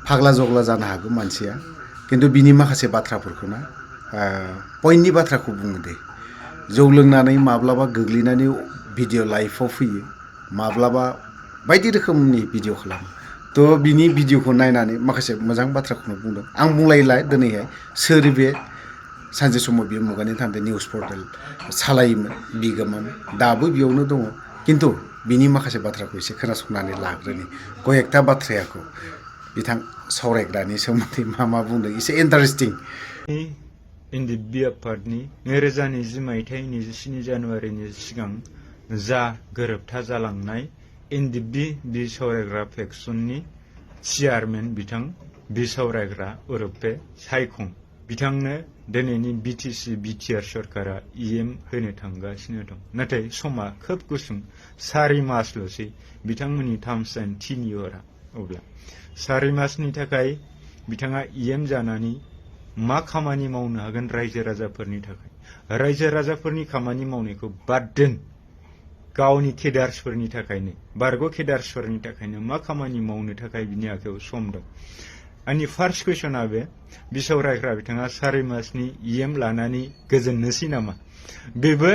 फाग्ला जग्ला जानो हागौ मानसिया खिन्थु बिनि माखासे बाथ्राफोरखौ ना पइन्टनि बाथ्राखौ बुङो दे जौ लोंनानै माब्लाबा गोग्लैनानै भिडिअ लाइभआव फैयो माब्लाबा बायदि रोखोमनि भिडिअ खालामो थ' बिनि भिडिअखौ नायनानै माखासे मोजां बाथ्राखौनो बुंदों आं बुंलायला दिनैहाय सोर बे सानसे समाव बियो मुगानि थान्दै निउस पर्टेल सालायोमोन बिगोमामोन दाबो बेयावनो दङ खिन्थु बिनि माखासे बाथ्राखौ एसे खोनासंनानै लाग्रोनि कयेकथा बाथ्राखौ बिथां सावरायग्रानि सोमोन्दै मा बुंदों एसे इन्टारेस्टिं एनडिएफबि आफादनि 2020 मायथाइ 27 जानुवारिनि सिगां जा गोरोबथा जालांनाय एनडिएफबि बिसावरायग्रा फेक्सननि चेयारमेन बिथां बिसावरायग्रा उरुफे सायखं बिथांनो दिनैनि बिटिसि बिटिआर सरकारा इएम होनो थांगासिनो दं नाथाय समा खोब गुसुं 4 मासल'सै बिथांमोननि टार्म्स एन्ड टेन्युअरआ अब्ला 4 मासनि थाखाय बिथाङा इएम जानानै मा खामानि मावनो हागोन रायजो राजाफोरनि थाखाय रायजो राजाफोरनि खामानि मावनायखौ बाद दोन गावनि केडार्सफोरनि थाखायनो बारग' केडार्सफोरनि थाखायनो मा खामानि मावनो थाखाय बिनि आखायाव सम दं आंनि फार्स्ट कुइसना बे बिसावरायग्रा बिथाङा 4 मासनि इएम लानानै गोजोननोसै नामा बेबो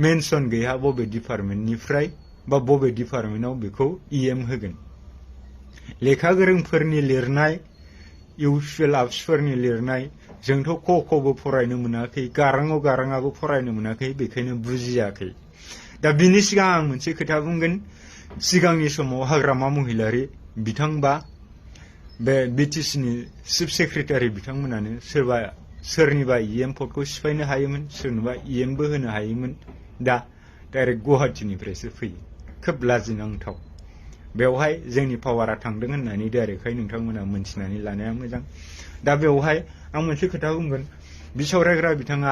मेनसन गैया बबे डिपार्टमेन्टनिफ्राय बा बबे डिपार्टमेन्टआव बेखौ इएम होगोन लेखा गोरोंफोरनि लिरनाय इउसुएल आप्सफोरनि लिरनाय जोंथ' ख'बो फरायनो मोनाखै गाराङाबो फरायनो मोनाखै बेखायनो बुजियाखै दा बिनि सिगां आं मोनसे खोथा बुंगोन सिगांनि समाव हाग्रामा महिलारि बिथांबा बे बिटिसिनि चिफ सेक्रेटारि बिथांमोनानो सोरनिबा इएम पदखौ सिफायनो हायोमोन सोरनोबा इएमबो होनो हायोमोन दा डाइरेक्ट गुवाहाटीनिफ्रायसो फैयो खोब लाजिनांथाव बेवहाय जोंनि पावारा थांदों होननानै डाइरेक्टहाय नोंथांमोना मोनथिनानै लानाया मोजां दा बेवहाय आं मोनसे खोथा बुंगोन बिसावरायग्रा बिथाङा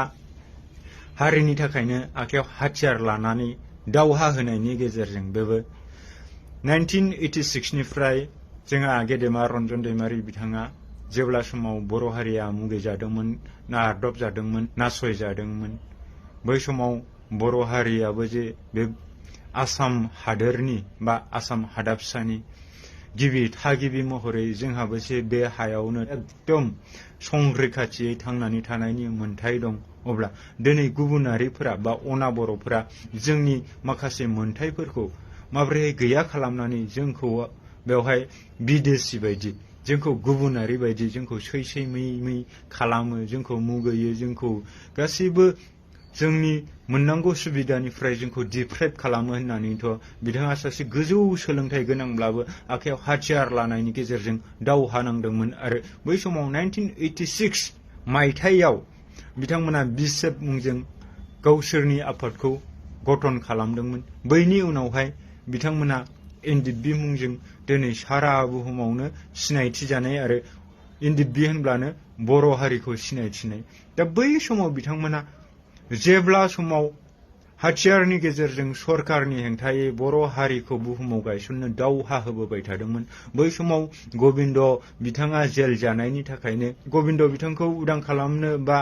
हारिनि थाखायनो आखायाव हाथियार लानानै दावहा होनायनि गेजेरजों बेबो 1986 निफ्राय जोंहा गेदेमा रन्जन दैमारि बिथाङा जेब्ला समाव बर' हारिया मुगैजादोंमोन नारदबजादोंमोन नासयजादोंमोन बै समाव बर' हारियाबो जे बे आसाम हादोरनि बा आसाम हादाबसानि गिबि थागिबि महरै जोंहाबो जे बे हायावनो एकदम संरैखाथियै थांनानै थानायनि मोन्थाय दं अब्ला दिनै गुबुनारिफोरा बा अना बर'फोरा जोंनि माखासे मोन्थायफोरखौ माबोरैहाय गैया खालामनानै जोंखौ बेवहाय बिदेसि बायदि जोंखौ गुबुनारि बायदि जोंखौ सै मै खालामो जोंखौ मुगैयो जोंखौ गासैबो जोंनि मोननांगौ सुबिदानिफ्राय जोंखौ डिप्राइभ खालामो होननानैथ' बिथाङा सासे गोजौ सोलोंथाइ गोनांब्लाबो आखायाव हाथियार लानायनि गेजेरजों दावहा नांदोंमोन आरो बै समाव 1986 मायथाइयाव बिथांमोना बिसेफ मुंजों गावसोरनि आफादखौ गठन खालामदोंमोन बैनि उनावहाय बिथांमोना एनडिएफबि मुंजों दिनै सारा बुहुमावनो सिनायथि जानाय आरो एनडिएफबि होनब्लानो बर' हारिखौ सिनायथिनाय दा बै समाव बिथांमोना जेब्ला समाव हाथियारनि गेजेरजों सरकारनि हेंथायै बर' हारिखौ बुहुमाव गायसननो दावहा होबोबाय थादोंमोन बै समाव गबिन्द बिथाङा जेल जानायनि थाखायनो गबिन्द बिथांखौ उदां खालामनो बा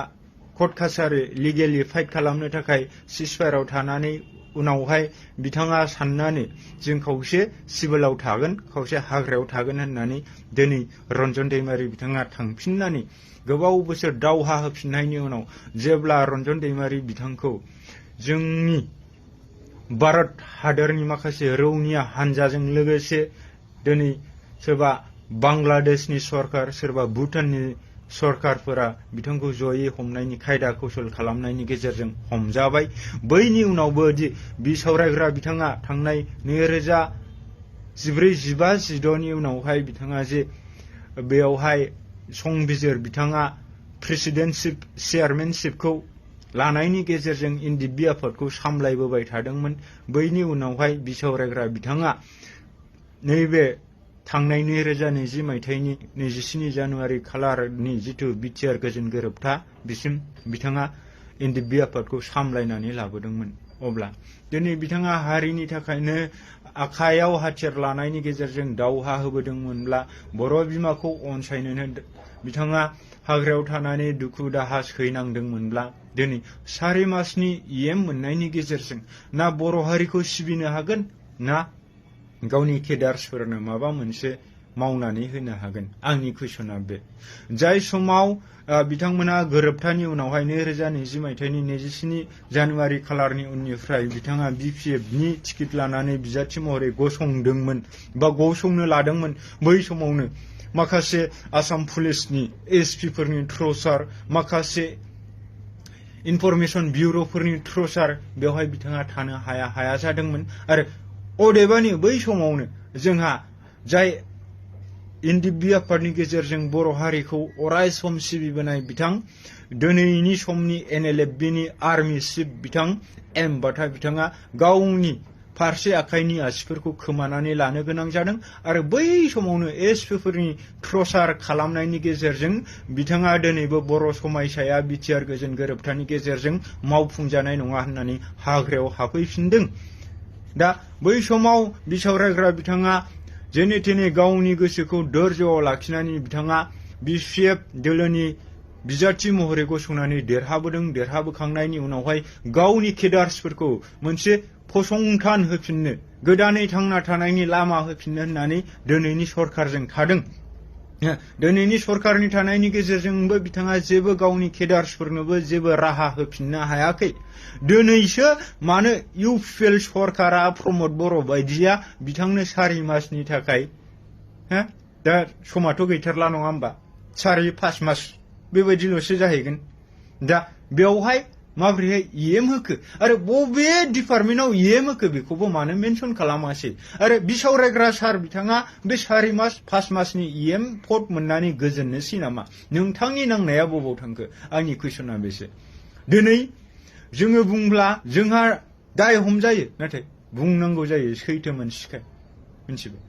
कर्ट कासारि लिगेलि फाइट खालामनो थाखाय सिजफायाराव थानानै उनावहाय बिथाङा साननानै जों खावसे सिभिलाव थागोन खावसे हाग्रायाव थागोन होननानै दिनै रन्जन दैमारि बिथाङा थांफिननानै गोबाव बोसोर दावहा होफिननायनि उनाव जेब्ला रन्जन दैमारि बिथांखौ जोंनि भारत हादरनि माखासे रौनिया हानजाजों लोगोसे दिनै सोरबा बांलादेशनि सरकार सोरबा भुटाननि सरकारफोरा बिथांखौ जयै हमनायनि खायदा कौशल खालामनायनि गेजेरजों हमजाबाय बैनि उनावबो दि बिसावरायग्रा बिथाङा थांनाय 2014-15-16नि उनावहाय बिथाङा जे बेयावहाय संबिजिर बिथाङा प्रेसिडेन्टशिप चेयारमेनशिपखौ लानायनि गेजेरजों एनडिएफबि आफादखौ सामलायबोबाय थादोंमोन बैनि उनावहाय बिसावरायग्रा बिथाङा नैबे थांनाय 2020 मायथाइनि 27 जानुवारि खालारनि जिथु बिटिआर गोजोन गोरोबथा बिसिम बिथाङा एनडिएफबि आफादखौ सामलायनानै लाबोदोंमोन अब्ला दिनै बिथाङा हारिनि थाखायनो आखायाव हाथियार लानायनि गेजेरजों दावहा होबोदोंमोनब्ला बर' बिमाखौ अनसायनोनो बिथाङा हाग्रायाव थानानै दुखु दाहा सैनांदोंमोनब्ला दिनै 4 मासनि इएम मोननायनि गेजेरजों ना बर' हारिखौ सिबिनो हागोन ना गावनि केडार्सफोरनो माबा मोनसे मावनानै होनो हागोन आंनि कुइसना बे जाय समाव बिथांमोना गोरोबथानि उनावहाय 2020 मायथाइनि 27 जानुवारि खालारनि उननिफ्राय बिथाङा BPFनि टिकेट लानानै बिजाथि महरै गसंदोंमोन बा गसंनो लादोंमोन बै समावनो माखासे आसाम पुलिसनि एसपि फोरनि थ्रसार माखासे इनफरमेशन बिउर'फोरनि थ्रसार बेवहाय बिथाङा थानो हाया जादोंमोन आरो अदेबानि बै समावनो जोंहा जाय एनडिएफबि आफादनि गेजेरजों बर' हारिखौ अराय सम सिबिबोनाय बिथां दिनैनि समनि NLFBनि आर्मि चिफ बिथां एम बाथा बिथाङा गावनि फारसे आखाइनि आसिफोरखौ खोमानानै लानो गोनां जादों आरो बै समावनो एसपिफोरनि थ्रसार खालामनायनि गेजेरजों बिथाङा दिनैबो बर' समायसाया बिटिआर गोजोन गोरोबथानि गेजेरजों मावफुंजानाय नङा होननानै हाग्रायाव हाबफैफिनदों दा बै समाव बिसावरायग्रा बिथाङा जेने थेने गावनि गोसोखौ दोरजोआव लाखिनानै बिथाङा BPF दोलोनि बिजाथि महरै गसंनानै देरहाबोखांनायनि उनावहाय गावनि केडार्सफोरखौ मोनसे फसंथान होफिननो गोदानै थांना थानायनि लामा होफिननो होननानै दिनैनि सरखारजों थादों दिनैनि सरखारनि थानायनि गेजेरजोंबो बिथाङा जेबो गावनि केडार्सफोरनोबो जेबो राहा होफिननो हायाखै दिनैसो मानो UPL सरकारा प्रमद बर' बायदिया बिथांनो 4 मासनि थाखाय दा समाथ' गैथारला नङा होमबा 4-5 मास बेबायदिल'सो जाहैगोन दा बेवहाय माबोरैहाय EM होखो आरो बबे डिपार्टमेन्टआव EM होखो बेखौबो मानो मेनसन खालामासै आरो बिसावरायग्रा सार बिथाङा बे 4 मास 5 मासनि EM पद मोननानै गोजोननोसै नामा नोंथांनि नांनाया बबाव थांखो आंनि कुइसना बेसो दिनै जोङो बुंब्ला जोंहा दाय हमजायो नाथाय बुंनांगौ जायो सैथो मोनसिखाय मिथिबाय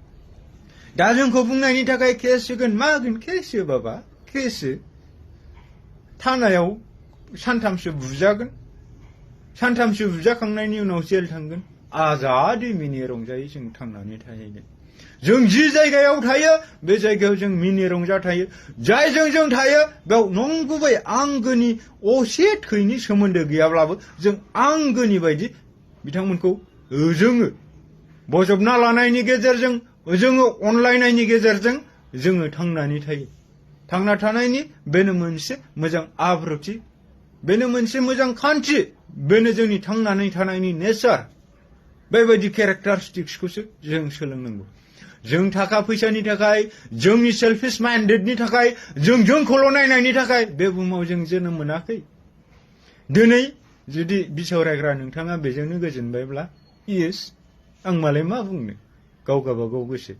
दा जोंखौ बुंनायनि थाखाय केस होगोन मा होगोन केस हो बाबा केस हो थानायाव सानथामसो बुजागोन सानथामसो बुजाखांनायनि उनाव जेल थांगोन आजादै मिनि रंजायै जों थांनानै थाहैगोन जों जि जायगायाव थायो बे जायगायाव जों मिनि रंजा थायो जायजों जों थायो बेयाव नंगुबै आंगोनि असे थैनि सोमोन्दो गैयाब्लाबो जों आंगोनि बायदि बिथांमोनखौ जोङो बजबना लानायनि गेजेरजों जोङो अनलायनायनि गेजेरजों जोङो थांनानै थायो थांना थानायनि बेनो मोनसे मोजां आब्रुथि बेनो मोनसे मोजां खान्थि बेनो जोंनि थांनानै थानायनि नेचार बेबायदि केरेक्टारिस्टिक्सखौसो जों सोलोंनांगौ जों थाखा फैसानि थाखाय जोंनि सेल्फिश माइन्डेडनि थाखाय जोंखौल' नायनायनि थाखाय बे बुहुमाव जों जोनोम मोनाखै दिनै जुदि बिसावरायग्रा नोंथाङा बेजोंनो गोजोनबायब्ला इयेस आं मालाय मा बुंनो गाव गावबागाव गोसो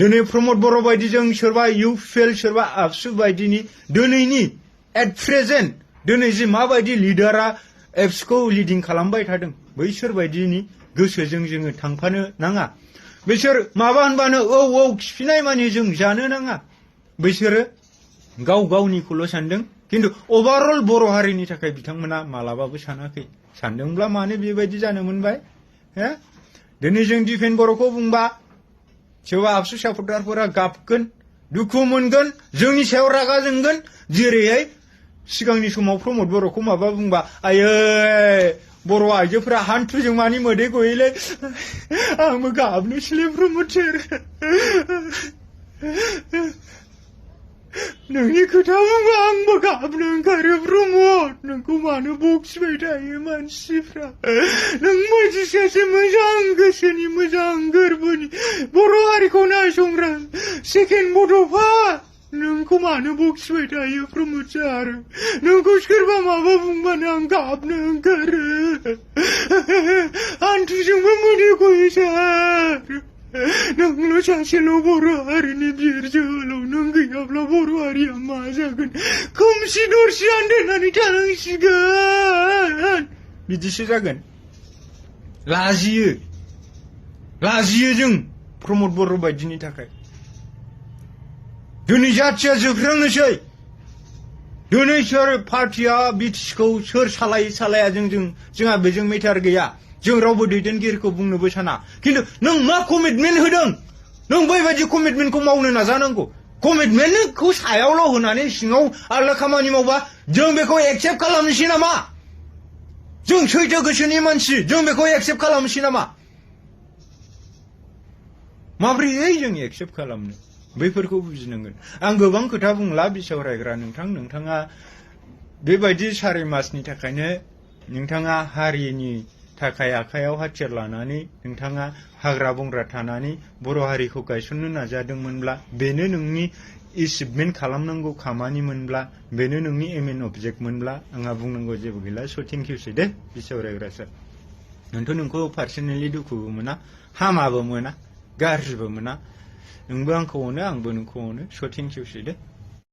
दिनै प्रमद बर' बायदिजों सोरबा UPL सोरबा आबसु बायदिनि दिनैनि एट प्रेजेन्ट दिनै जे माबायदि लिडारा एप्सखौ लिडिं खालामबाय थादों बैसोर बायदिनि गोसोजों जोङो थांफानो नाङा बैसोर माबा होनबानो औ खिफिनाय मानि जों जानो नाङा बैसोरो गाव गावनिखौल' सानदों किन्तु अभारअल बर' हारिनि थाखाय बिथांमोना मालाबाबो सानाखै सानदोंब्ला मानो बेबायदि जानो मोनबाय दिनै जों दिफेन बर'खौ बुंबा सोरबा आबसु सापर्टारफोरा गाबगोन दुखु मोनगोन जोंनि सायाव रागा जोंगोन जेरैहाय सिगांनि समाव प्रमद बर'खौ माबा बुंबा आयै बर' आइजोफोरा हान्थुजों मानि मोदै गयोलै आंबो गाबनोसैलै प्रमद सार नोंनि खोथा बुंबा आंबो गाबनो ओंखारो प्रमद नोंखौ मानो बखिबाय थायो मानसिफ्रा नों बायदि सासे मोजां गोसोनि मोजां गोरबोनि बर' हारिखौ नायसंग्रा सेकेन्ड बड'फा नोंखौ मानो बखिबाय थायो प्रमद सार नोंखौ सोरबा माबा बुंबानो आं गाबनो ओंखारो हान्थुजोंबो मोदै गयो सार नोंल' सासेल' बर' हारिनि बिर जोहोलाव नों गैयाब्ला बर' हारिया मा जागोन खोमसि दरसि आन्दायनानै थानांसिगोन बिदिसो जागोन लाजियो जों प्रमद बर' बायदिनि थाखाय दिनै जाथिया जोबस्रांनोसै दिनै सोर पार्टिया बिटिसिखौ सोर सालाया जोंहा बेजों मेटार गैया जों रावबो दैदेनगिरिखौ बुंनोबो साना किन्तु नों मा कमिटमेन्ट होदों नों बैबायदि कमिटमेन्टखौ मावनो नाजानांगौ कमिटमेन्टखौ सायावल' होनानै सिङाव आलदा खामानि मावबा जों बेखौ एक्सेप्ट खालामनोसै नामा जों सैथो गोसोनि मानसि जों बेखौ एक्सेप्ट खालामनोसै नामा माब्रैहाय जों एक्सेप्ट खालामनो बैफोरखौ बुजिनांगोन आं गोबां खोथा बुंला बिसावरायग्रा नोंथाङा बेबायदि 4 मासनि थाखायनो नोंथाङा हारिनि थाखाय आखायाव हाथियार लानानै नोंथाङा हाग्रा बंग्रा थानानै बर' हारिखौ गायसननो नाजादोंमोनब्ला बेनो नोंनि एचिभमेन्ट खालामनांगौ खामानिमोनब्ला बेनो नोंनि एम एन अबजेक्टमोनब्ला आंहा बुंनांगौ जेबो गैला स थेंक इउसै दे बिसावरायग्रा सार आंथ' नोंखौ पार्सनेलि दुखुबो मोना हामाबो मोना गाज्रिबो मोना नोंबो आंखौ अनो आंबो नोंखौ अनो स थेंक इउसै दे